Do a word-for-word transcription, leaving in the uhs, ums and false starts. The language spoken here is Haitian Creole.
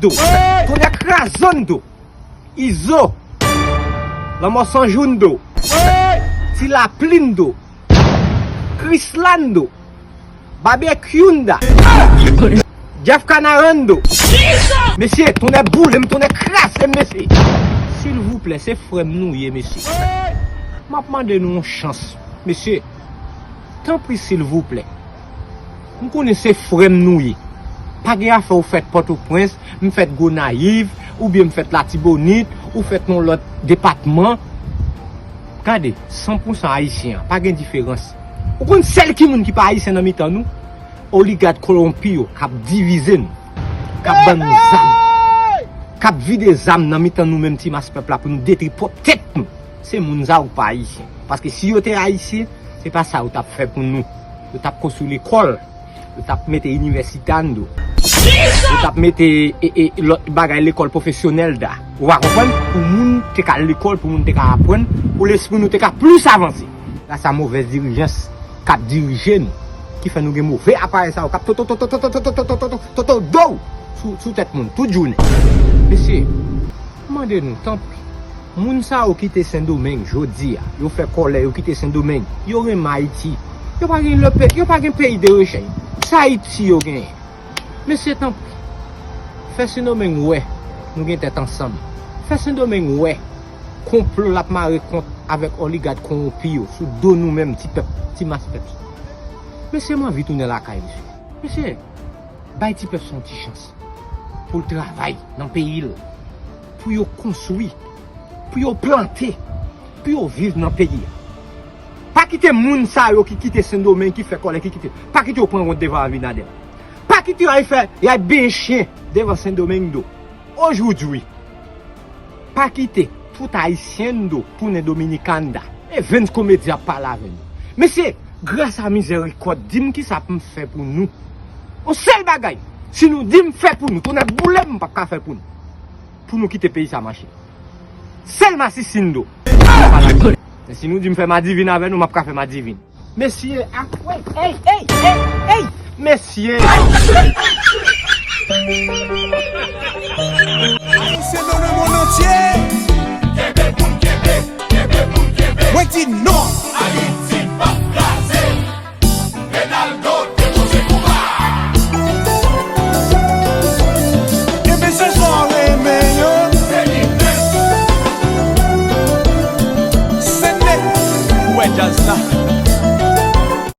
do. Tonnè krazando. Izo. Lanmò Sanjoundo. Ti Laplindo. Krislando. Babekyunda. Jeff Kanarando. Mesye, tonnè boule m, tonnè kraze m, mesye. Silvouplè, se frè m nou ye, mesye. M ap mande nou yon chans, mesye. Tanpri, silvouplè. M konnen se frè m nou ye. Pa gen afè ou fèt Pòtoprens, m fèt Gonayiv, oubyen m fèt Latibonit, ou fèt nan lòt depatman. Gade, san pou san ayisyen an, pa gen diferans. Ou konn sèl ki moun ki pa ayisyen nan mitan nou? Oligak kowonpi yo k ap divize nou, k ap ban nou zam, k ap vide zam nan mitan nou menm ti mas pèp la pou nou detri pwòp tèt nou. Se moun sa yo k pa ayisyen. Paske si yo te ayisyen, se pa sa yo t ap fè pou nou. Yo t ap konstwi lekòl, yo t ap mete inivèsite anndan, yo t ap mete e, e, lòt bagay lekòl pwofesyonèl da. Ou pa konprann? Pou moun te ka al lekòl, pou moun te ka aprann, pou lespri nou te ka plis avanse. Gras a movèz dirijans k ap dirije nou, ki fè nou gen move aparèy sa yo k ap toto toto toto toto toto toto do sou, sou tèt moun tout jounen. Mesye, m mande nou, tanpri, moun sa yo kite Sendomeng jodi a, yo fè kòlè, yo kite Sendomeng, yo renmen Ayiti. Yo pa gen le pe-, yo pa gen peyi de rejèy. Se Ayiti yo genyen. Mesye, tanpri, fè Sendomeng wè nou gen tèt ansanm. Fè Sendomeng wè konplo l ap mare kont avèk oligak kowonpi yo sou do nou menm, ti pèp, ti mas pèp sa. Mesye, m anvi tounen lakay, mesye. Mesye, bay ti pèp sa yon ti chans pou l travay nan peyi l, pou yo konstwi, pou yo plante, pou yo viv nan peyi a. Pa kite moun sa yo ki kite Sendomeng, ki fè kòlè, ki kite, pa kite yo pran wont devan Abinader. Pa kite yo al fè, y al benyen chen devan Sendomeng do. Ojoudwi, pa kite tout Ayisyen do tounen Dominikanda. Evens Komedi ap pale avè nou. Mesye, gras a mizèrikòd, di m kisa pou m fè pou nou. Yon sèl bagay, si nou di m fè pou nou, tonnè boule m, m p ap ka fè pou nou. Pou nou kite peyi sa mache. Sèl masisi n do. Men si nou di m fè madivin avè nou, m ap ka fè madivin. Mesye, a, ey, ey, ey, ey, ey, mesye. Ayisyen dans le monde entier. Kenbe pou n kenbe, kenbe pou n kenbe. Mwen di non. Ayiti p ap kraze. Renaldo